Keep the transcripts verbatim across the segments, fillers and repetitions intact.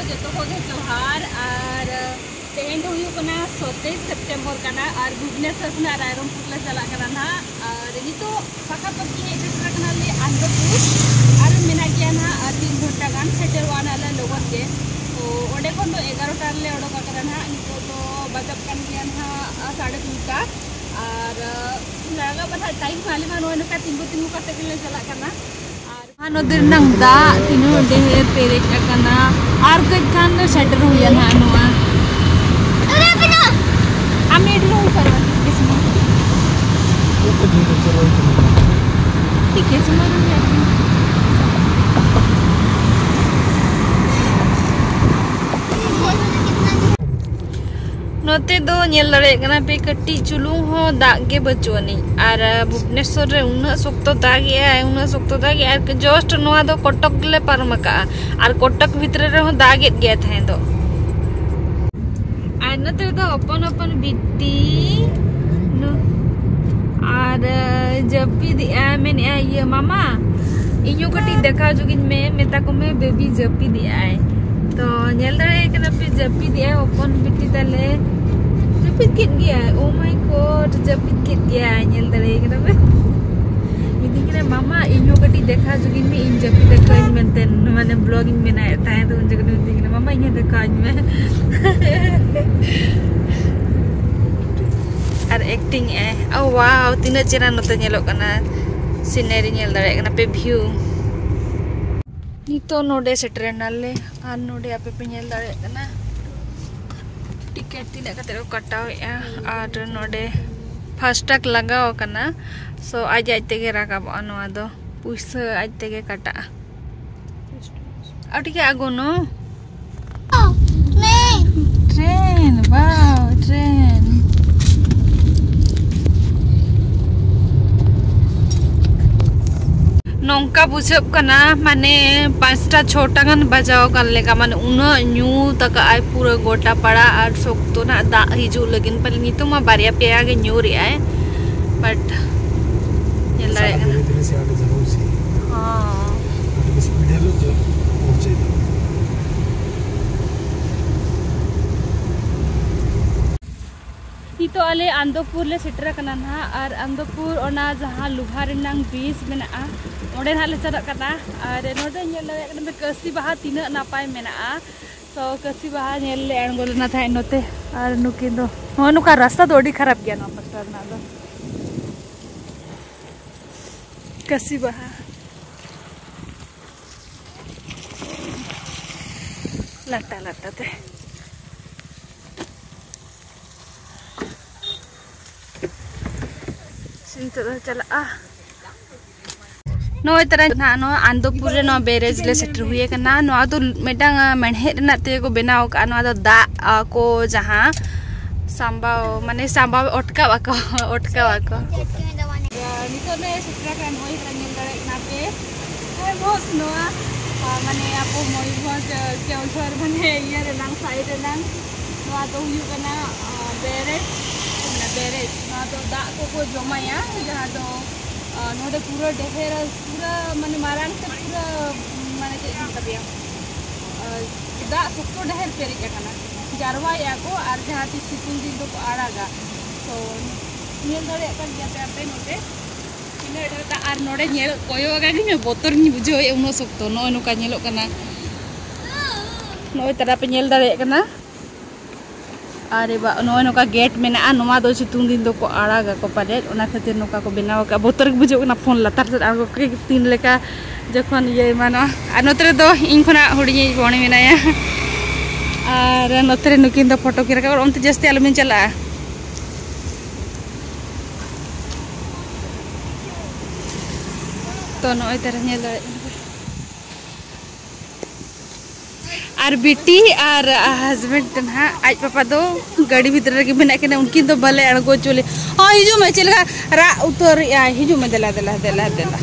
ᱡᱚᱛᱚ ᱠᱚᱜᱮ ᱡᱚᱦᱟᱨ᱾ ᱟᱨ ᱛᱮᱦᱮᱧ ᱫᱚ ᱦᱩᱭᱩᱜ ᱠᱟᱱᱟ ᱥᱚᱛᱟᱭᱤᱥ ᱥᱮᱯᱴᱮᱢᱵᱚᱨ ᱠᱟᱱᱟ ᱟᱨ ᱵᱷᱩᱵᱽᱱᱮᱥᱚᱨ ᱠᱷᱚᱱᱟᱜ ᱨᱟᱭᱨᱚᱝᱯᱩᱨ ᱞᱮ ᱪᱟᱞᱟᱜ ᱠᱟᱱᱟ ᱱᱟᱦᱟᱜ᱾ ᱟᱨ ᱱᱤᱛᱚᱜ ᱯᱟᱠᱟᱯᱟᱠᱤ ᱦᱮᱡ ᱥᱮᱴᱮᱨ ᱠᱟᱱᱟᱞᱮ ᱟᱱᱫᱚᱯᱩᱨ᱾ ᱟᱨ ᱢᱮᱱᱟᱜ ᱜᱮᱭᱟ ᱱᱟᱦᱟᱜ ᱟᱨ ᱛᱤᱱ ᱜᱷᱚᱱᱴᱟ ᱜᱟᱱ, ᱥᱮᱴᱮᱨᱚᱜᱼᱟ ᱱᱟᱦᱟᱜ ᱞᱮ ᱞᱚᱜᱚᱱ ᱜᱮ᱾ ᱛᱚ ᱚᱸᱰᱮ ᱠᱷᱚᱱ ᱫᱚ ᱮᱜᱟᱨᱚᱴᱟ ᱨᱮᱞᱮ ᱚᱰᱚᱠ ᱟᱠᱟᱱᱟ ᱱᱟᱦᱟᱜ᱾ ᱱᱤᱛᱚᱜ ᱫᱚ ᱵᱟᱡᱟᱜ ᱠᱟᱱ ᱜᱮᱭᱟ ᱱᱟᱦᱟᱜ ᱥᱟᱲᱮ ᱫᱩᱭᱴᱟ᱾ ᱟᱨ ᱞᱟᱜᱟᱜ ᱢᱟ ᱱᱟᱦᱟᱜ ᱴᱟᱭᱤᱢ, ᱟᱞᱮ ᱢᱟ ᱱᱚᱜᱼᱚᱭ ᱱᱚᱝᱠᱟ ᱛᱤᱸᱜᱩ ᱛᱤᱸᱜᱩ ᱠᱟᱛᱮ ᱜᱮᱞᱮ ᱪᱟᱞᱟᱜ ᱠᱟᱱᱟ᱾ ᱟᱨ ᱱᱚᱫᱤ ᱨᱮᱱᱟᱜ ᱫᱟᱜ ᱛᱤᱱᱟᱹᱜ ᱰᱷᱮᱨ ᱯᱮᱨᱮᱡ ᱟᱠᱟᱱᱟ᱾ ᱟᱨ ᱠᱟᱹᱡ ᱠᱷᱟᱱ ᱫᱚ ᱥᱮᱴᱮᱨ ᱦᱩᱭᱟ ᱱᱟᱦᱟᱜ ᱱᱚᱣᱟ᱾ ᱟᱢ ᱮᱰᱞᱚ ᱩᱯᱟᱨ ᱵᱟᱹᱴᱤ ᱠᱮᱥᱢᱟ᱾ ᱴᱷᱤᱠ ᱠᱮᱥᱢᱟ ᱨᱮ ᱟᱨᱠᱤ᱾ ᱱᱚᱛᱮ ᱫᱚ ᱧᱮᱞ ᱫᱟᱲᱮᱭᱟᱜ ᱠᱟᱱᱟ ᱯᱮ, ᱠᱟᱹᱴᱤᱡ ᱪᱩᱞᱩᱝ ᱦᱚᱸ ᱫᱟᱜ ᱜᱮ ᱵᱟᱹᱪᱩᱜ ᱟᱹᱱᱤᱡ᱾ ᱟᱨ ᱵᱷᱩᱵᱽᱱᱮᱥᱚᱨ ᱨᱮ ᱩᱱᱟᱹᱜ ᱥᱚᱠᱛᱚ ᱫᱟᱜ ᱮᱜᱼᱟᱭ, ᱩᱱᱟᱹᱜ ᱥᱚᱠᱛᱚ ᱫᱟᱜ ᱮᱜᱼᱟᱭ, ᱟᱨ just ᱱᱚᱣᱟ ᱫᱚ ᱠᱚᱴᱚᱠ ᱜᱮᱞᱮ ᱯᱟᱨᱚᱢ ᱟᱠᱟᱜᱼᱟ᱾ ᱟᱨ ᱠᱚᱴᱚᱠ ᱵᱷᱤᱛᱨᱤ ᱨᱮᱦᱚᱸ ᱫᱟᱜ ᱮᱫ ᱜᱮᱭᱟᱭ ᱛᱟᱦᱮᱸ ᱫᱚ᱾ ᱟᱨ ᱱᱚᱛᱮ ᱫᱚ ᱦᱚᱯᱚᱱ ᱦᱚᱯᱚᱱ ᱵᱤᱴᱤ ᱱᱩ-, ᱟᱨ ᱡᱟᱹᱯᱤᱫ ᱮᱜᱼᱟᱭ, ᱢᱮᱱᱮᱜᱼᱟᱭ, "ᱤᱭᱟᱹ ᱢᱟᱢᱟ, ᱤᱧ ᱦᱚᱸ ᱠᱟᱹᱴᱤᱡ ᱫᱮᱠᱷᱟᱣ ᱡᱚᱜᱤᱧ ᱢᱮ", ᱢᱮᱛᱟ ᱠᱚᱢᱮ ᱵᱮᱵᱤ ᱡᱟᱹᱯᱤᱫ ᱮᱜᱼᱟᱭ᱾ ᱛᱚ ᱧᱮᱞ ᱫᱟᱲᱮᱭᱟᱭ ᱠᱟᱱᱟ ᱯᱮ, ᱡᱟᱹᱯᱤᱫ ᱮᱜᱼᱟᱭ ᱦᱚᱯᱚᱱ ᱵᱤᱴᱤ ᱛᱟᱞᱮ, ᱡᱟᱹᱯᱤᱫ ᱠᱮᱫ ᱜᱮᱭᱟᱭ᱾ Oh my God, ᱡᱟᱹᱯᱤᱫ ᱠᱮᱫ ᱜᱮᱭᱟᱭ, ᱧᱮᱞ ᱫᱟᱲᱮᱭᱟᱭ ᱠᱟᱱᱟ ᱯᱮ᱾ ᱢᱤᱛᱟᱹᱧ ᱠᱟᱱᱟ, "ᱢᱟᱢᱟ, ᱤᱧ ᱦᱚᱸ ᱠᱟᱹᱴᱤᱡ ᱫᱮᱠᱷᱟᱣ ᱡᱚᱜᱤᱧ ᱢᱮ, ᱤᱧ ᱡᱟᱹᱯᱤᱫ ᱟᱠᱟᱫᱟᱹᱧ ᱢᱮᱱᱛᱮ", ᱢᱟᱱᱮ vlog ᱤᱧ ᱵᱮᱱᱟᱣᱮᱫ ᱛᱟᱦᱮᱸᱫ᱾ ᱩᱱ ᱡᱚᱠᱷᱚᱱ ᱢᱤᱛᱟᱹᱧ ᱠᱟᱱᱟ, "ᱢᱟᱢᱟ, ᱤᱧ ᱦᱚᱸ ᱫᱮᱠᱷᱟᱣ ᱟᱹᱧ ᱢᱮ᱾" ᱟᱨ acting ᱮᱜᱼᱟᱭ᱾ ᱳ wow, ᱛᱤᱱᱟᱹᱜ ᱪᱮᱦᱨᱟ ᱱᱚᱛᱮ ᱧᱮᱞᱚᱜ ᱠᱟᱱᱟ, scenery ᱧᱮᱞ ᱫᱟᱲᱮᱭᱟᱜ ᱠᱟᱱᱟ ᱯᱮ view᱾ ᱱᱤᱛᱚᱜ ᱱᱚᱰᱮ ᱥᱮᱴᱮᱨᱮᱱᱟᱞᱮ ᱟᱨ ᱱᱚᱰᱮ ᱟᱯᱮ ᱯᱮ ᱧᱮᱞ ᱫᱟᱲᱮᱭᱟᱜ ᱠᱟᱱᱟ ᱴᱤᱠᱤᱴ ᱛᱤᱱᱟᱹᱜ ᱠᱟᱛᱮ ᱠᱚ ᱠᱟᱴᱟᱣᱮᱫᱼᱟ᱾ ᱟᱨ ᱱᱚᱰᱮ FASTag ᱞᱟᱜᱟᱣ ᱟᱠᱟᱱᱟ, so ᱟᱡ ᱟᱡ ᱛᱮᱜᱮ ᱨᱟᱠᱟᱵᱚᱜᱼᱟ ᱱᱚᱣᱟ ᱫᱚ, ᱯᱩᱭᱥᱟᱹ ᱟᱡ ᱛᱮᱜᱮ ᱠᱟᱴᱟᱜᱼᱟ᱾ ᱟᱹᱰᱤ ᱜᱮ ᱟᱬᱜᱚᱱᱟ᱾ Train, wow, train. ᱱᱚᱝᱠᱟ ᱵᱩᱡᱷᱟᱹᱜ ᱠᱟᱱᱟ, ᱢᱟᱱᱮ ᱯᱟᱸᱪᱴᱟ ᱪᱷᱚᱴᱟ ᱜᱟᱱ ᱵᱟᱡᱟᱣ ᱟᱠᱟᱱ ᱞᱮᱠᱟ, ᱢᱟᱱᱮ ᱩᱱᱟᱹᱜ ᱧᱩᱛ ᱟᱠᱟᱜᱼᱟᱭ ᱯᱩᱨᱟᱹ ᱜᱚᱴᱟ ᱯᱟᱲᱟ᱾ ᱟᱨ ᱥᱚᱠᱛᱚ ᱱᱟᱜ ᱫᱟᱜ ᱦᱤᱡᱩᱜ ᱞᱟᱹᱜᱤᱫ, ᱯᱟᱞᱮ ᱱᱤᱛᱚᱜ ᱢᱟ ᱵᱟᱨᱭᱟ ᱯᱮᱭᱟ ᱜᱮ ᱧᱩᱨᱮᱜᱼᱟᱭ, but ᱧᱮᱞ ᱫᱟᱲᱮᱭᱟᱜ ᱠᱟᱱᱟ᱾ ᱫᱷᱤᱨᱮ ᱫᱷᱤᱨᱮ ᱥᱮ ᱟᱹᱰᱤ ᱡᱟᱹᱨᱩᱲ ᱥᱮ᱾ ᱦᱚᱸ᱾ ᱟᱹᱰᱤ speed ᱦᱤᱞᱳᱜ ᱡᱮ ᱯᱚᱦᱚᱸᱪᱮ ᱫᱚ᱾ ᱛᱚ ᱟᱞᱮ ᱟᱱᱫᱚᱯᱩᱨ ᱞᱮ ᱥᱮᱴᱮᱨ ᱟᱠᱟᱱᱟ ᱱᱟᱦᱟᱜ, ᱟᱨ ᱟᱱᱫᱚᱯᱩᱨ ᱚᱱᱟ ᱡᱟᱦᱟᱸ ᱞᱩᱵᱷᱟ ᱨᱮᱱᱟᱝ ᱵᱤᱪ ᱢᱮᱱᱟᱜᱼᱟ, ᱚᱸᱰᱮ ᱱᱟᱦᱟᱜ ᱞᱮ ᱪᱟᱞᱟᱜ ᱠᱟᱱᱟ᱾ ᱟᱨ ᱱᱚᱰᱮ ᱧᱮᱞ ᱫᱟᱲᱮᱭᱟᱜ ᱠᱟᱱᱟ ᱯᱮ ᱠᱟᱹᱥᱤ ᱵᱟᱦᱟ ᱛᱤᱱᱟᱹᱜ ᱱᱟᱯᱟᱭ ᱢᱮᱱᱟᱜᱼᱟ᱾ ᱛᱚ ᱠᱟᱹᱥᱤ ᱵᱟᱦᱟ ᱧᱮᱞ ᱞᱮ ᱟᱬᱜᱚ ᱞᱮᱱᱟ ᱛᱟᱦᱮᱸᱫ ᱱᱚᱛᱮ᱾ ᱟᱨ ᱱᱩᱠᱤᱱ ᱫᱚ, ᱱᱚᱜᱼᱚ ᱱᱚᱝᱠᱟ ᱨᱟᱥᱛᱟ ᱫᱚ ᱟᱹᱰᱤ ᱠᱷᱟᱨᱟᱯ ᱜᱮᱭᱟ ᱱᱚᱣᱟ ᱯᱟᱥᱴᱟ ᱨᱮᱱᱟᱜ ᱫᱚ᱾ ᱠᱟᱹᱥᱤ ᱵᱟᱦᱟ ᱞᱟᱴᱟ ᱞᱟᱴᱟ ᱛᱮ᱾ ᱱᱤᱛᱚᱜ ᱫᱚ ᱪᱟᱞᱟᱜᱼᱟ᱾ ᱱᱚᱜᱼᱚᱭ ᱛᱟᱨᱟ ᱱᱟᱦᱟᱜ ᱱᱚᱣᱟ ᱟᱱᱫᱚᱯᱩᱨ ᱨᱮ ᱱᱚᱣᱟ ᱵᱮᱨᱮᱡᱽ ᱞᱮ ᱥᱮᱴᱮᱨ ᱦᱩᱭ ᱟᱠᱟᱱᱟ᱾ ᱱᱚᱣᱟ ᱫᱚ ᱢᱤᱫᱴᱟᱝ, ᱟ, ᱢᱮᱬᱦᱮᱫ ᱨᱮᱱᱟᱜ ᱛᱮ ᱠᱚ ᱵᱮᱱᱟᱣ ᱟᱠᱟᱫᱼᱟ᱾ ᱱᱚᱣᱟ ᱫᱚ ᱫᱟᱜ, ᱟ, ᱠᱚ ᱡᱟᱦᱟᱸ ᱥᱟᱢᱵᱟᱣ, ᱢᱟᱱᱮ ᱥᱟᱢᱵᱟᱣ ᱚᱴᱠᱟᱣ ᱟᱠᱚ, ᱚᱴᱠᱟᱣ ᱟᱠᱚ᱾ ᱱᱤᱛᱚᱜ ᱞᱮ ᱥᱮᱴᱮᱨ ᱟᱠᱟᱱᱟ ᱱᱚᱜᱼᱚᱭ ᱛᱟᱨᱟ ᱧᱮᱞ ᱫᱟᱲᱮᱭᱟᱜ ᱠᱟᱱᱟ ᱯᱮ᱾ ᱦᱮᱸ, ᱵᱚᱥ ᱱᱚᱣᱟ, ᱟ, ᱢᱟᱱᱮ ᱟᱵᱚ ᱢᱚᱭᱩᱨᱵᱷᱚᱸᱡᱽ, ᱟ, ᱠᱮᱣᱡᱷᱚᱨ ᱢᱟᱱᱮ ᱤᱭᱟᱹ ᱨᱮᱱᱟᱝ side ᱨᱮᱱᱟᱝ ᱱᱚᱣᱟ ᱫᱚ ᱦᱩᱭᱩᱜ ᱠᱟᱱᱟ, ᱟ, ᱵᱮᱨᱮᱡᱽ, ᱢᱟᱱᱮ ᱵᱮᱨᱮᱡᱽ᱾ ᱱᱚᱣᱟ ᱫᱚ ᱫᱟᱜ ᱠᱚᱠᱚ ᱡᱚᱢᱟᱭᱟ, ᱡᱟᱦᱟᱸ ᱫᱚ, ᱟ, ᱱᱚᱰᱮ ᱯᱩᱨᱟᱹ ᱰᱮᱦᱮᱨ, ᱯᱩᱨᱟᱹ ᱢᱟᱱᱮ ᱢᱟᱨᱟᱝ ᱛᱮ ᱯᱩᱨᱟᱹ, ᱢᱟᱱᱮ ᱪᱮᱫ ᱠᱚ ᱢᱮᱛᱟ ᱯᱮᱭᱟ, ᱟ, ᱫᱟᱜ ᱥᱚᱠᱛᱚ ᱰᱮᱦᱮᱨ ᱯᱮᱨᱮᱡ ᱟᱠᱟᱱᱟ, ᱡᱟᱨᱣᱟᱭᱮᱫᱼᱟ ᱠᱚ, ᱟᱨ ᱡᱟᱦᱟᱸ ᱛᱤᱥ ᱥᱤᱛᱩᱝ ᱫᱤᱱ ᱫᱚᱠᱚ ᱟᱲᱟᱜᱟ᱾ ᱛᱚ ᱧᱮᱞ ᱫᱟᱲᱮᱭᱟᱜ ᱠᱟᱱ ᱜᱮᱭᱟ ᱯᱮ ᱟᱯᱮ ᱱᱚᱛᱮ ᱛᱤᱱᱟᱹᱜ ᱰᱷᱮᱨ ᱫᱟᱜ, ᱟᱨ ᱱᱚᱰᱮ ᱧᱮᱞ ᱠᱚᱭᱚᱜ ᱟᱠᱟᱫ ᱜᱤᱧ ᱵᱚᱛᱚᱨ ᱤᱧ ᱵᱩᱡᱷᱟᱹᱣᱮᱫᱼᱟ, ᱩᱱᱟᱹᱜ ᱥᱚᱠᱛᱚ᱾ ᱱᱚᱜᱼᱚᱭ ᱱᱚᱝᱠᱟ ᱧᱮᱞᱚᱜ ᱠᱟᱱᱟ, ᱱᱚᱜᱼᱚᱭ ᱛᱟᱨᱟ ᱯᱮ ᱧᱮᱞ ᱫᱟᱲᱮᱭᱟᱜ ᱠᱟᱱᱟ᱾ ᱟᱨᱮ ᱵᱟ, ᱱᱚᱜᱼᱚᱭ ᱱᱚᱝᱠᱟ ᱜᱮᱴ ᱢᱮᱱᱟᱜᱼᱟ, ᱱᱚᱣᱟ ᱫᱚ ᱥᱤᱛᱩᱝ ᱫᱤᱱ ᱫᱚᱠᱚ ᱟᱲᱟᱜᱟᱠᱚ ᱯᱟᱞᱮᱫ, ᱚᱱᱟ ᱠᱷᱟᱹᱛᱤᱨ ᱱᱚᱝᱠᱟ ᱠᱚ ᱵᱮᱱᱟᱣ ᱟᱠᱟᱫᱼᱟ᱾ ᱵᱚᱛᱚᱨ ᱜᱮ ᱵᱩᱡᱷᱟᱹᱜ ᱠᱟᱱᱟ ᱯᱷᱳᱱ ᱞᱟᱛᱟᱨ ᱥᱮᱫ ᱟᱬᱜᱚ ᱠᱟᱛᱮ ᱛᱤᱱ ᱞᱮᱠᱟ ᱡᱚᱠᱷᱚᱱ ᱤᱭᱟᱹ ᱮᱢᱟᱱᱚᱜᱼᱟ᱾ ᱟᱨ ᱱᱚᱛᱮ ᱨᱮᱫᱚ ᱤᱧ ᱠᱷᱚᱱᱟᱜ ᱦᱩᱰᱤᱧᱤᱡ ᱵᱚᱱᱤ ᱢᱮᱱᱟᱭᱟ, ᱟᱨ ᱱᱚᱛᱮ ᱨᱮ ᱱᱩᱠᱤᱱ ᱫᱚ ᱯᱷᱳᱴᱳ ᱠᱤᱱ ᱨᱟᱠᱟᱵ᱾ ᱚᱱᱛᱮ ᱡᱟᱹᱥᱛᱤ ᱟᱞᱚᱵᱤᱱ ᱪᱟᱞᱟᱜᱼᱟ᱾ ᱛᱚ ᱱᱚᱜᱼᱚᱭ ᱛᱟᱨᱟ ᱧᱮᱞ ᱫᱟᱲᱮᱭᱟᱜ ᱠᱟᱱᱟ ᱯᱮ᱾ ᱟᱨ ᱵᱤᱴᱤ ᱟᱨ husband ᱫᱚ ᱱᱟᱦᱟᱜ, ᱟᱡ ᱯᱟᱯᱟ ᱫᱚ ᱜᱟᱹᱰᱤ ᱵᱷᱤᱛᱨᱤ ᱨᱮᱜᱮ ᱢᱮᱱᱟᱜ ᱠᱤᱱᱟ, ᱩᱱᱠᱤᱱ ᱫᱚ ᱵᱟᱞᱮ ᱟᱬᱜᱚ ᱦᱚᱪᱚ ᱞᱮ᱾ ᱦᱚᱸ, ᱦᱤᱡᱩᱜ ᱢᱮ, ᱪᱮᱫ ᱞᱮᱠᱟ ᱨᱟᱜ ᱩᱛᱟᱹᱨᱮᱜᱼᱟᱭ᱾ ᱦᱤᱡᱩᱜ ᱢᱮ, ᱫᱮᱞᱟ, ᱫᱮᱞᱟ, ᱫᱮᱞᱟ, ᱫᱮᱞᱟ᱾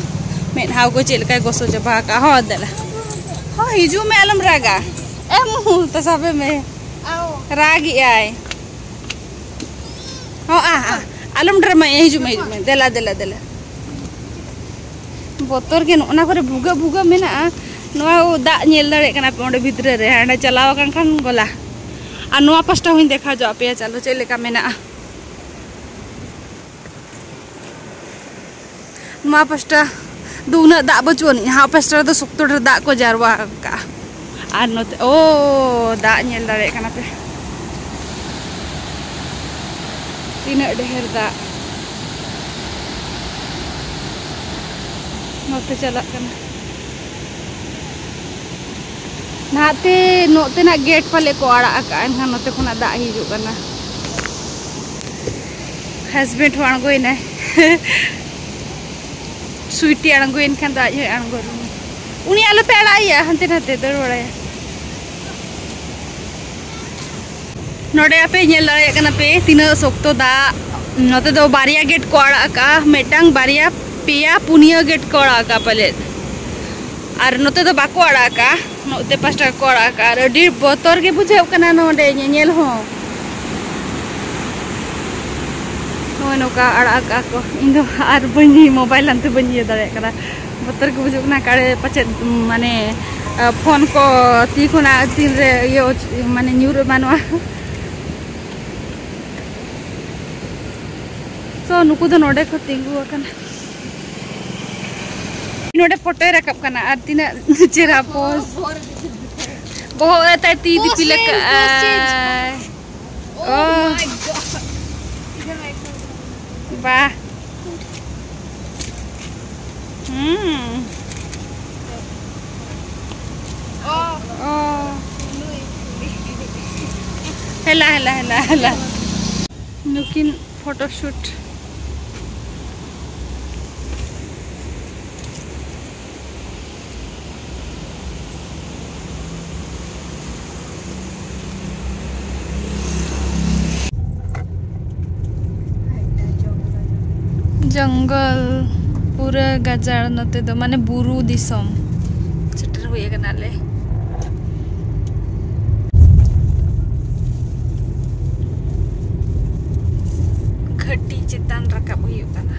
ᱢᱮᱫᱦᱟ ᱠᱚ ᱪᱮᱫ ᱞᱮᱠᱟᱭ ᱜᱚᱥᱚ ᱪᱟᱵᱟ ᱟᱠᱟᱫᱼᱟ᱾ ᱦᱚᱸ, ᱫᱮᱞᱟ, ᱦᱚᱸ, ᱦᱤᱡᱩᱜ ᱢᱮ, ᱟᱞᱚᱢ ᱨᱟᱜᱟ᱾ ᱮᱢ ᱛᱟᱥᱟᱵᱮ ᱢᱮ, ᱨᱟᱜᱮᱜᱼᱟᱭ᱾ ᱦᱚᱸ, ᱟ, ᱟ, ᱟᱞᱚᱢ ᱰᱨᱟᱢᱟᱭᱟ, ᱦᱤᱡᱩᱜ ᱢᱮ, ᱦᱤᱡᱩᱜ ᱢᱮ, ᱫᱮᱞᱟ, ᱫᱮᱞᱟ, ᱫᱮᱞᱟ᱾ ᱵᱚᱛᱚᱨ ᱜᱮ, ᱱᱚᱜᱼᱱᱟ ᱠᱚᱨᱮ ᱵᱷᱩᱜᱟᱹᱜ ᱵᱷᱩᱜᱟᱹᱜ ᱢᱮᱱᱟᱜᱼᱟ᱾ ᱱᱚᱣᱟ ᱫᱟᱜ ᱧᱮᱞ ᱫᱟᱲᱮᱭᱟᱜ ᱠᱟᱱᱟ ᱯᱮ ᱚᱸᱰᱮ ᱵᱷᱤᱛᱨᱤ ᱨᱮ, ᱦᱟᱸᱰᱮ ᱪᱟᱞᱟᱣ ᱟᱠᱟᱱ ᱠᱷᱟᱱ ᱜᱚᱞᱟ᱾ ᱟᱨ ᱱᱚᱣᱟ ᱯᱟᱥᱴᱟ ᱦᱚᱸᱧ ᱫᱮᱠᱷᱟᱣ ᱦᱚᱪᱚ ᱟᱯᱮᱭᱟ, ᱪᱟᱞᱚ, ᱪᱮᱫ ᱞᱮᱠᱟ ᱢᱮᱱᱟᱜᱼᱟ᱾ ᱱᱚᱣᱟ ᱯᱟᱥᱴᱟ ᱫᱚ ᱩᱱᱟᱹᱜ ᱫᱟᱜ ᱵᱟᱹᱪᱩᱜ ᱟᱹᱱᱤᱡ, ᱦᱟᱸᱜ ᱯᱟᱥᱴᱟ ᱨᱮᱫᱚ ᱥᱚᱠᱛᱚ ᱰᱷᱮᱨ ᱫᱟᱜ ᱠᱚ ᱡᱟᱨᱣᱟ ᱟᱠᱟᱜᱼᱟ᱾ ᱟᱨ ᱱᱚᱛᱮ, ᱳ, ᱫᱟᱜ ᱧᱮᱞ ᱫᱟᱲᱮᱭᱟᱜ ᱠᱟᱱᱟ ᱯᱮ, ᱛᱤᱱᱟᱹᱜ ᱰᱷᱮᱨ ᱫᱟᱜ ᱱᱚᱛᱮ ᱪᱟᱞᱟᱜ ᱠᱟᱱᱟ᱾ ᱱᱟᱦᱟᱜ ᱛᱮ ᱱᱚᱛᱮᱱᱟᱜ ᱜᱮᱴ ᱯᱟᱞᱮ ᱠᱚ ᱟᱲᱟᱜ ᱟᱠᱟᱜᱼᱟ, ᱮᱱᱠᱷᱟᱱ ᱱᱚᱛᱮ ᱠᱷᱚᱱᱟᱜ ᱫᱟᱜ ᱦᱤᱡᱩᱜ ᱠᱟᱱᱟ᱾ ᱦᱟᱥᱵᱮᱱᱰ ᱦᱚᱸ ᱟᱬᱜᱚᱭᱮᱱᱟᱭ᱾ ᱥᱩᱭᱴᱤ ᱟᱬᱜᱚᱭᱮᱱ ᱠᱷᱟᱱ ᱫᱚ ᱟᱡ ᱦᱚᱸᱭ ᱟᱬᱜᱚ ᱨᱩᱣᱟᱹᱲᱟ᱾ ᱩᱱᱤ ᱟᱞᱚᱯᱮ ᱟᱲᱟᱜ ᱮᱭᱟ, ᱦᱟᱱᱛᱮ ᱱᱟᱛᱮ ᱫᱟᱹᱲ ᱵᱟᱲᱟᱭᱟ᱾ ᱱᱚᱰᱮ ᱟᱯᱮ ᱧᱮᱞ ᱫᱟᱲᱮᱭᱟᱜ ᱠᱟᱱᱟ ᱯᱮ ᱛᱤᱱᱟᱹᱜ ᱥᱚᱠᱛᱚ ᱫᱟᱜ᱾ ᱱᱚᱛᱮ ᱫᱚ ᱵᱟᱨᱭᱟ ᱜᱮᱴ ᱠᱚ ᱟᱲᱟᱜ ᱟᱠᱟᱜᱼᱟ, ᱢᱤᱫᱴᱟᱝ, ᱵᱟᱨᱭᱟ, ᱯᱮᱭᱟ, ᱯᱩᱱᱭᱟᱹ ᱜᱮᱴ ᱠᱚ ᱟᱲᱟᱜ ᱟᱠᱟᱜᱼᱟ ᱯᱟᱞᱮᱫ᱾ ᱟᱨ ᱱᱚᱛᱮ ᱫᱚ ᱵᱟᱠᱚ ᱟᱲᱟᱜ ᱟᱠᱟᱜᱼᱟ, ᱱᱚᱛᱮ ᱯᱟᱥᱴᱟ ᱠᱚ ᱟᱲᱟᱜ ᱟᱠᱟᱜᱼᱟ᱾ ᱟᱨ ᱟᱹᱰᱤ ᱵᱚᱛᱚᱨ ᱜᱮ ᱵᱩᱡᱷᱟᱹᱜ ᱠᱟᱱᱟ ᱱᱚᱰᱮ ᱧᱮᱧᱮᱞ ᱦᱚᱸ᱾ ᱱᱚᱜᱼᱚᱭ ᱱᱚᱝᱠᱟ ᱟᱲᱟᱜ ᱟᱠᱟᱜᱼᱟ ᱠᱚ᱾ ᱤᱧ ᱫᱚ ᱟᱨ ᱵᱟᱹᱧ, ᱢᱳᱵᱟᱭᱤᱞ ᱦᱟᱱᱛᱮ ᱵᱟᱹᱧ ᱤᱭᱟᱹ ᱫᱟᱲᱮᱭᱟᱜ ᱠᱟᱱᱟ, ᱵᱚᱛᱚᱨ ᱜᱮ ᱵᱩᱡᱷᱟᱹᱜ ᱠᱟᱱᱟ᱾ ᱚᱠᱟᱨᱮ ᱯᱟᱪᱮᱫ, ᱢᱟᱱᱮ, ᱯᱷᱳᱱ ᱠᱚ ᱛᱤ ᱠᱷᱚᱱᱟᱜ ᱛᱤᱱᱨᱮ ᱤᱭᱟᱹ ᱚᱪ-, ᱢᱟᱱᱮ, ᱧᱩᱨ ᱮᱢᱟᱱᱚᱜᱼᱟ᱾ ᱛᱚ ᱱᱩᱠᱩ ᱫᱚ ᱱᱚᱰᱮ ᱠᱚ ᱛᱤᱸᱜᱩ ᱟᱠᱟᱱᱟ᱾ ᱱᱚᱰᱮ ᱯᱷᱳᱴᱳᱭ ᱨᱟᱠᱟᱵ ᱠᱟᱱᱟ ᱟᱨ ᱛᱤᱱᱟᱹᱜ ᱪᱮᱦᱨᱟ ᱯᱳᱡᱽ᱾ ᱵᱚᱦᱚᱜ ᱨᱮ ᱛᱟᱭ ᱛᱤ ᱫᱤᱯᱤᱞ ᱟᱠᱟᱜᱼᱟᱭ᱾ Oh my God. ᱵᱟᱦ᱾ ᱦᱩᱸ᱾ Oh. Oh. ᱦᱮᱞᱟ, ᱦᱮᱞᱟ, ᱦᱮᱞᱟ, ᱦᱮᱞᱟ᱾ ᱱᱩᱠᱤᱱ ᱯᱷᱳᱴᱳ ᱥᱩᱴ᱾ ᱡᱚᱝᱜᱚᱞ, ᱯᱩᱨᱟᱹ ᱜᱟᱡᱟᱲ ᱱᱚᱛᱮ ᱫᱚ, ᱢᱟᱱᱮ ᱵᱩᱨᱩ ᱫᱤᱥᱚᱢ ᱥᱮᱴᱮᱨ ᱦᱩᱭ ᱟᱠᱟᱱᱟ ᱞᱮ᱾ ᱜᱷᱟᱹᱴᱤ ᱪᱮᱛᱟᱱ ᱨᱟᱠᱟᱵ ᱦᱩᱭᱩᱜ ᱠᱟᱱᱟ᱾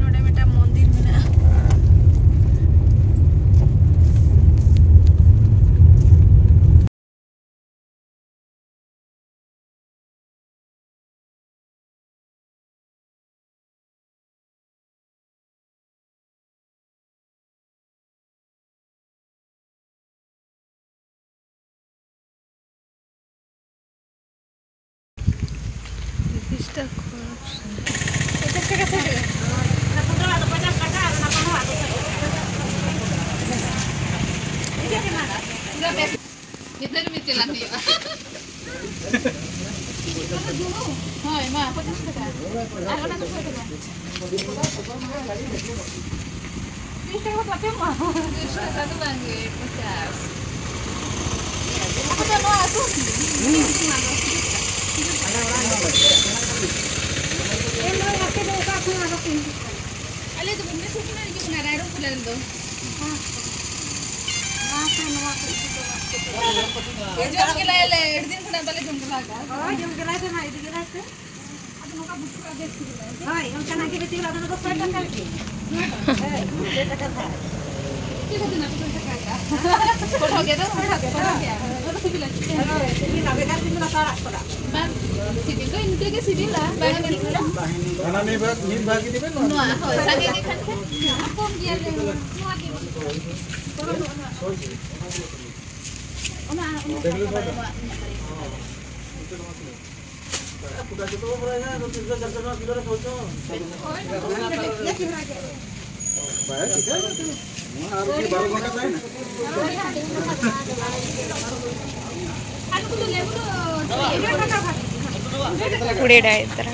ᱱᱚᱰᱮ ᱢᱤᱫᱴᱟᱝ ᱢᱚᱱᱫᱤᱨ ᱢᱮᱱᱟᱜᱼᱟ᱾ ᱜᱤᱫᱟᱹᱨ ᱢᱤᱫ ᱪᱟᱞᱟᱜ ᱦᱩᱭᱩᱜᱼᱟ᱾ ᱦᱳᱭ, ᱢᱟ, ᱯᱚᱪᱟᱥ ᱴᱟᱠᱟ᱾ ᱟᱨ ᱚᱱᱟ ᱫᱚ ᱥᱚᱭ ᱴᱟᱠᱟ᱾ ᱛᱤᱥ ᱴᱟᱠᱟ ᱠᱚ ᱮᱢᱚᱜᱼᱟ? ᱫᱩᱥᱚ ᱴᱟᱠᱟ ᱫᱚ ᱵᱟᱝ ᱜᱮ, ᱯᱚᱪᱟᱥ᱾ ᱟᱯᱮ ᱫᱚ ᱱᱚᱣᱟ ᱟᱹᱛᱩ? ᱮᱱ ᱨᱮᱦᱚᱸ ᱟᱯᱮ ᱫᱚ ᱚᱠᱟ ᱠᱷᱚᱱ ᱟᱨᱚ ᱯᱮ ᱦᱤᱡᱩᱜ ᱠᱟᱱᱟ? ᱟᱞᱮ ᱫᱚ ᱵᱷᱩᱵᱽᱱᱮᱥᱚᱨ ᱠᱷᱚᱱᱟᱜ ᱦᱤᱡᱩᱜ ᱠᱟᱱᱟ, ᱨᱟᱭᱨᱚᱝᱯᱩᱨ ᱟᱞᱮ ᱫᱚ᱾ ᱱᱚᱣᱟ ᱠᱚ, ᱱᱚᱣᱟ ᱠᱚ ᱤᱫᱤ ᱫᱚ ᱵᱟᱝ ᱠᱚ ᱪᱟᱞᱟᱜᱼᱟ᱾ ᱡᱚᱢ ᱜᱮᱞᱟᱭ ᱞᱮ, ᱟᱹᱰᱤ ᱫᱤᱱ ᱠᱷᱚᱱᱟᱜ ᱵᱟᱞᱮ ᱡᱚᱢ ᱜᱮᱞᱟ ᱟᱠᱟᱫᱼᱟ᱾ ᱦᱳᱭ, ᱡᱚᱢ ᱜᱮᱞᱟᱭ ᱯᱮ ᱢᱟ, ᱤᱫᱤ ᱜᱮᱞᱟᱭ ᱯᱮ᱾ ᱟᱫᱚ ᱱᱚᱝᱠᱟ ᱵᱩᱡᱷᱟᱹᱜᱼᱟ ᱵᱮᱥ ᱜᱮ᱾ ᱦᱳᱭ, ᱚᱱᱠᱟᱱᱟᱜ ᱜᱮ ᱵᱮᱥᱤ ᱵᱮᱞᱟ ᱫᱚ ᱥᱚᱭ ᱴᱟᱠᱟ ᱜᱮ᱾ ᱦᱳᱭ, ᱥᱚᱭ ᱴᱟᱠᱟ ᱫᱷᱟᱨ᱾ ᱪᱮᱫ ᱠᱷᱟᱹᱛᱤᱨ ᱱᱟᱯᱮ ᱥᱚᱭ ᱴᱟᱠᱟ ᱟᱠᱟᱫᱼᱟ? ᱠᱚᱴᱷᱚ ᱜᱮ ᱫᱚ? ᱠᱚᱴᱷᱚ ᱜᱮ, ᱠᱚᱴᱷᱚ ᱜᱮᱭᱟ᱾ ᱟᱫᱚ ᱥᱤᱵᱤᱞᱟ ᱪᱮᱫ? ᱦᱳᱭ, ᱥᱤᱵᱤᱞᱟ, ᱵᱮᱜᱟᱨ ᱥᱤᱵᱤᱞᱟ ᱥᱟᱲᱟᱜ ᱠᱚᱫᱟ᱾ ᱵᱟᱝ, ᱥᱤᱵᱤᱞ ᱫᱚ ᱤᱱᱠᱟᱹ ᱜᱮ ᱥᱤᱵᱤᱞᱟ, ᱵᱟᱝ ᱢᱮᱱᱛᱮ ᱫᱚ᱾ ᱚᱱᱟ ᱢᱤᱫ ᱵᱷᱟᱜᱽ, ᱢᱤᱫ ᱵᱷᱟᱜᱽ ᱤᱫᱤ ᱵᱮᱱ, ᱱᱚᱣᱟ ᱱᱚᱣᱟ ᱦᱳᱭ, ᱥᱟᱸᱜᱮ ᱜᱮ ᱠᱷᱟᱱ ᱫᱚ᱾ ᱠᱚᱢ ᱜᱮᱭᱟ ᱞᱮ, ᱱᱚᱣᱟ ᱜᱮ᱾ ᱚᱱᱟ, ᱚᱱᱟ ᱵᱮᱜᱽ ᱨᱮ ᱫᱚᱦᱚ ᱠᱟᱜ᱾ ᱱᱚᱣᱟ, ᱱᱚᱣᱟ ᱠᱚᱨᱮ᱾ ᱠᱩᱲᱤ ᱰᱟᱭ ᱛᱟᱨᱟ᱾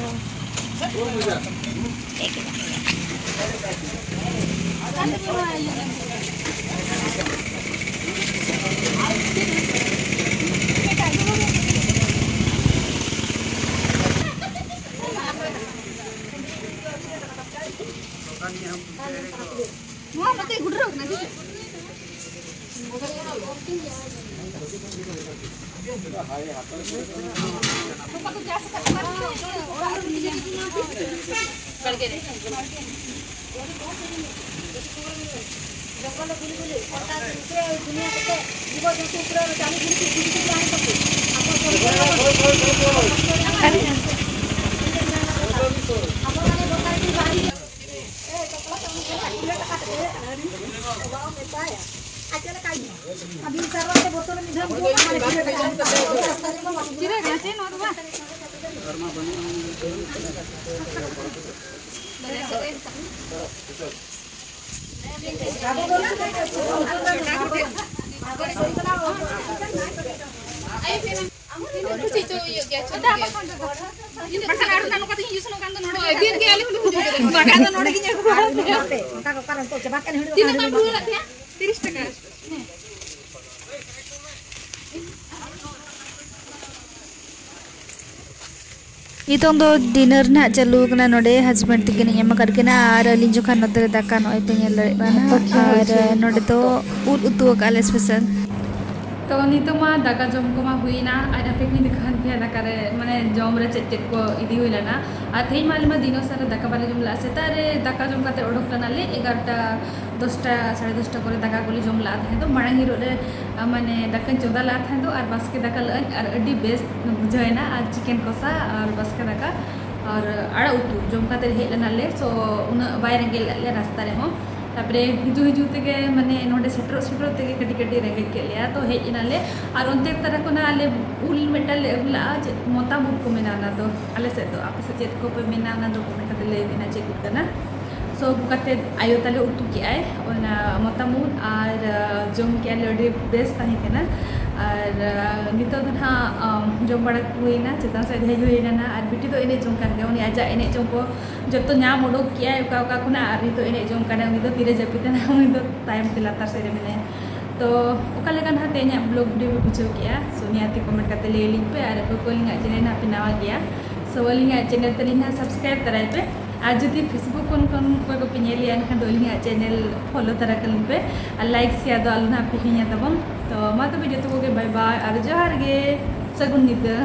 ᱱᱚᱣᱟ ᱱᱚᱛᱮ ᱜᱩᱰᱨᱟᱹᱣ ᱠᱟᱱᱟ, ᱪᱮᱫ? ᱵᱟᱲᱜᱮ ᱨᱮ᱾ ᱪᱮᱫ ᱞᱮᱠᱟ ᱪᱮᱫ ᱱᱚᱣᱟ ᱫᱚ ᱵᱟᱝ? ᱵᱟᱠᱷᱟᱱ ᱟᱨ ᱱᱚᱝᱠᱟ ᱛᱮ ᱤᱧ ᱥᱮᱱᱚᱜ ᱠᱟᱱ ᱫᱚ ᱱᱚᱰᱮ ᱫᱤᱱ ᱜᱮ ᱟᱞᱮ ᱦᱚᱸᱞᱮ ᱦᱤᱡᱩᱜ ᱠᱟᱱᱟ᱾ ᱵᱟᱠᱷᱟᱱ ᱫᱚ ᱱᱚᱰᱮ ᱜᱤᱧ ᱟᱹᱜᱩ ᱠᱚᱣᱟ᱾ ᱛᱤᱱᱟᱹᱜ ᱵᱟᱢ ᱨᱩᱣᱟᱹᱲ ᱟᱫ ᱛᱟᱦᱮᱸᱫ? ᱛᱤᱨᱤᱥ ᱴᱟᱠᱟ᱾ ᱱᱤᱛᱚᱝ ᱫᱚ ᱰᱤᱱᱟᱨ ᱱᱟᱦᱟᱜ ᱪᱟᱹᱞᱩ ᱟᱠᱟᱱᱟ᱾ ᱱᱚᱰᱮ ᱦᱟᱡᱵᱮᱱᱰ ᱛᱟᱹᱠᱤᱱ ᱤᱧ ᱮᱢ ᱟᱠᱟᱫ ᱠᱤᱱᱟ ᱟᱨ ᱟᱹᱞᱤᱧ ᱡᱚᱠᱷᱚᱱ ᱱᱚᱛᱮ ᱨᱮ ᱫᱟᱠᱟ ᱱᱚᱜᱼᱚᱭ ᱯᱮ ᱧᱮᱞ ᱫᱟᱲᱮᱭᱟᱜ ᱠᱟᱱᱟ᱾ ᱟᱨ ᱱᱚᱰᱮ ᱫᱚ ᱩᱫ ᱩᱛᱩ ᱟᱠᱟᱫ ᱞᱮ ᱥᱯᱮᱥᱟᱞ᱾ ᱛᱚ ᱱᱤᱛᱚᱜ ᱢᱟ ᱫᱟᱠᱟ ᱡᱚᱢ ᱠᱚᱢᱟ ᱦᱩᱭᱱᱟ, ᱟᱨ ᱟᱯᱮ ᱠᱤᱱ ᱫᱮᱠᱷᱟᱣ ᱯᱮᱭᱟ ᱫᱟᱠᱟ ᱨᱮ ᱢᱟᱱᱮ ᱡᱚᱢ ᱨᱮ ᱪᱮᱫ ᱪᱮᱫ ᱠᱚ ᱤᱫᱤ ᱦᱩᱭ ᱞᱮᱱᱟ᱾ ᱟᱨ ᱛᱮᱦᱮᱧ ᱢᱟ ᱟᱞᱮ ᱢᱟ ᱫᱤᱱᱚ ᱥᱟᱨᱟ ᱫᱟᱠᱟ ᱵᱟᱞᱮ ᱡᱚᱢ ᱞᱮᱫᱼᱟ᱾ ᱥᱮᱛᱟᱜ ᱨᱮ ᱫᱟᱠᱟ ᱡᱚᱢ ᱠᱟᱛᱮ ᱚᱰᱚᱠ ᱞᱮᱱᱟᱞᱮ ᱮᱜᱟᱨᱚᱴᱟ, ᱫᱚᱥᱴᱟ, ᱥᱟᱲᱮ ᱫᱚᱥᱴᱟ ᱠᱚᱨᱮ ᱫᱟᱠᱟ ᱠᱚᱞᱮ ᱡᱚᱢ ᱞᱮᱫᱼᱟ ᱛᱟᱦᱮᱸ ᱫᱚ᱾ ᱢᱟᱲᱟᱝ ᱦᱤᱞᱳᱜ ᱨᱮ ᱟ, ᱢᱟᱱᱮ ᱫᱟᱠᱟᱧ ᱪᱚᱸᱫᱟ ᱞᱮᱫᱼᱟ ᱛᱟᱦᱮᱸ ᱫᱚ, ᱟᱨ ᱵᱟᱥᱠᱮ ᱫᱟᱠᱟ ᱞᱟᱜᱼᱟᱹᱧ, ᱟᱨ ᱟᱹᱰᱤ ᱵᱮᱥ ᱵᱩᱡᱷᱟᱹᱣ ᱮᱱᱟ᱾ ᱟᱨ ᱪᱤᱠᱮᱱ ᱠᱚᱥᱟ ᱟᱨ ᱵᱟᱥᱠᱮ ᱫᱟᱠᱟ ᱟᱨ ᱟᱲᱟᱜ ᱩᱛᱩ ᱡᱚᱢ ᱠᱟᱛᱮ ᱦᱮᱡ ᱞᱮᱱᱟᱞᱮ᱾ ᱥᱳ ᱩᱱᱟᱹᱜ ᱵᱟᱭ ᱨᱮᱸᱜᱮᱡ ᱞᱮᱫ ᱞᱮᱭᱟ ᱨᱟᱥᱛᱟ ᱨᱮᱦᱚᱸ᱾ ᱛᱟᱨᱯᱚᱨᱮ ᱦᱤᱡᱩᱜ ᱦᱤᱡᱩᱜ ᱛᱮᱜᱮ ᱢᱟᱱᱮ ᱱᱚᱰᱮ ᱥᱮᱴᱮᱨᱚᱜ ᱥᱮᱴᱮᱨᱚᱜ ᱛᱮᱜᱮ ᱠᱟᱹᱴᱤᱡ ᱠᱟᱹᱴᱤᱡ ᱨᱮᱸᱜᱮᱡ ᱠᱮᱫ ᱞᱮᱭᱟ᱾ ᱛᱚ ᱦᱮᱡ ᱮᱱᱟᱞᱮ, ᱟᱨ ᱚᱱᱛᱮ ᱛᱟᱨᱟ ᱠᱷᱚᱱᱟᱜ ᱟᱞᱮ ᱩᱞ ᱢᱤᱫᱴᱟᱝ ᱞᱮ ᱟᱹᱜᱩ ᱞᱟᱜᱼᱟ᱾ ᱪᱮᱫ ᱢᱚᱛᱟᱢ ᱩᱫ ᱠᱚ ᱢᱮᱱᱟ ᱚᱱᱟ ᱫᱚ, ᱟᱞᱮ ᱥᱮᱫ ᱫᱚ, ᱟᱯᱮ ᱥᱮᱫ ᱪᱮᱫ ᱠᱚᱯᱮ ᱢᱮᱱᱟ ᱚᱱᱟ ᱫᱚ ᱠᱚᱢᱮᱱᱴ ᱠᱟᱛᱮ ᱞᱟᱹᱭ ᱵᱮᱱᱟ ᱪᱮᱫ ᱩᱫ ᱠᱟᱱᱟ᱾ ᱥᱳ ᱟᱹᱜᱩ ᱠᱟᱛᱮ ᱟᱭᱳ ᱛᱟᱞᱮ ᱩᱛᱩ ᱠᱮᱜᱼᱟᱭ ᱚᱱᱟ ᱢᱚᱛᱟᱢ ᱩᱫ, ᱟᱨ ᱟ, ᱡᱚᱢ ᱠᱮᱜᱼᱟ ᱞᱮ, ᱟᱹᱰᱤ ᱵᱮᱥ ᱛᱟᱦᱮᱸ ᱠᱟᱱᱟ᱾ ᱟᱨ ᱟ, ᱱᱤᱛᱚᱜ ᱫᱚ ᱱᱟᱦᱟᱜ ᱟᱢ, ᱡᱚᱢ ᱵᱟᱲᱟ ᱠᱚ ᱦᱩᱭᱱᱟ, ᱪᱮᱛᱟᱱ ᱥᱮᱫ ᱦᱮᱡ ᱦᱩᱭ ᱞᱮᱱᱟ᱾ ᱟᱨ ᱵᱤᱴᱤ ᱫᱚ ᱮᱱᱮᱡ ᱡᱚᱝ ᱠᱟᱱ ᱜᱮᱭᱟ, ᱩᱱᱤ ᱟᱡᱟᱜ ᱮᱱᱮᱡ ᱡᱚᱝ ᱠᱚ ᱡᱚᱛᱚ ᱧᱟᱢ ᱩᱰᱩᱠ ᱠᱮᱜᱼᱟᱭ ᱚᱠᱟ ᱚᱠᱟ ᱠᱷᱚᱱᱟᱜ, ᱟᱨ ᱱᱤᱛᱚᱜ ᱮᱱᱮᱡ ᱡᱚᱝ ᱠᱟᱱᱟᱭ᱾ ᱩᱱᱤ ᱫᱚ ᱛᱤᱨᱮ ᱡᱟᱹᱯᱤᱫ ᱮᱱᱟ, ᱩᱱᱤ ᱫᱚ ᱛᱟᱭᱚᱢ ᱛᱮ ᱞᱟᱛᱟᱨ ᱥᱮᱫ ᱨᱮ ᱢᱮᱱᱟᱭᱟ᱾ ᱛᱚ ᱚᱠᱟ ᱞᱮᱠᱟ ᱱᱟᱦᱟᱜ ᱛᱮᱦᱮᱧᱟᱜ ᱵᱞᱚᱜ ᱵᱷᱤᱰᱤᱭᱳ ᱯᱮ ᱵᱩᱡᱷᱟᱹᱣ ᱠᱮᱜᱼᱟ? ᱥᱳ ᱱᱤᱦᱟᱹᱛ ᱜᱮ ᱠᱚᱢᱮᱱᱴ ᱠᱟᱛᱮ ᱞᱟᱹᱭ ᱟᱹᱞᱤᱧ ᱯᱮ᱾ ᱟᱨ ᱚᱠᱚᱭ ᱠᱚ ᱟᱹᱞᱤᱧᱟᱜ ᱪᱮᱱᱮᱞ ᱱᱟᱦᱟᱜ ᱯᱮ ᱱᱟᱣᱟ ᱜᱮᱭᱟ, ᱥᱳ ᱟᱹᱞᱤᱧᱟᱜ ᱪᱮᱱᱮᱞ ᱛᱟᱹᱞᱤᱧ ᱱᱟᱦᱟᱜ ᱥᱟᱵᱥᱠᱨᱟᱭᱤᱵ ᱛᱟᱨᱟᱭ ᱯᱮ᱾ ᱟᱨ ᱡᱩᱫᱤ ᱯᱷᱮᱥᱵᱩᱠ ᱠᱷᱚᱱ ᱠᱷᱚᱱ ᱚᱠᱚᱭ ᱠᱚᱯᱮ ᱧᱮᱞᱮᱜᱼᱟ, ᱮᱱᱠᱷᱟᱱ ᱫᱚ ᱟᱹᱞᱤᱧᱟᱜ ᱪᱮᱱᱮᱞ ᱯᱷᱚᱞᱳ ᱛᱟᱨᱟ ᱠᱟᱹᱞᱤᱧ ᱯᱮ᱾ ᱟᱨ ᱞᱟᱭᱤᱠ ᱥᱮᱭᱟᱨ ᱫᱚ ᱟᱞᱚ ᱱᱟᱦᱟᱜ ᱯᱮ ᱦᱤᱲᱤᱧᱟ ᱛᱟᱵᱚᱱ᱾ ᱛᱚ ᱢᱟ ᱛᱚᱵᱮ ᱡᱚᱛᱚ ᱠᱚᱜᱮ ᱵᱟᱭ ᱵᱟᱭ ᱟᱨ ᱡᱚᱦᱟᱨ ᱜᱮ, ᱥᱟᱹᱜᱩᱱ ᱧᱤᱫᱟᱹ᱾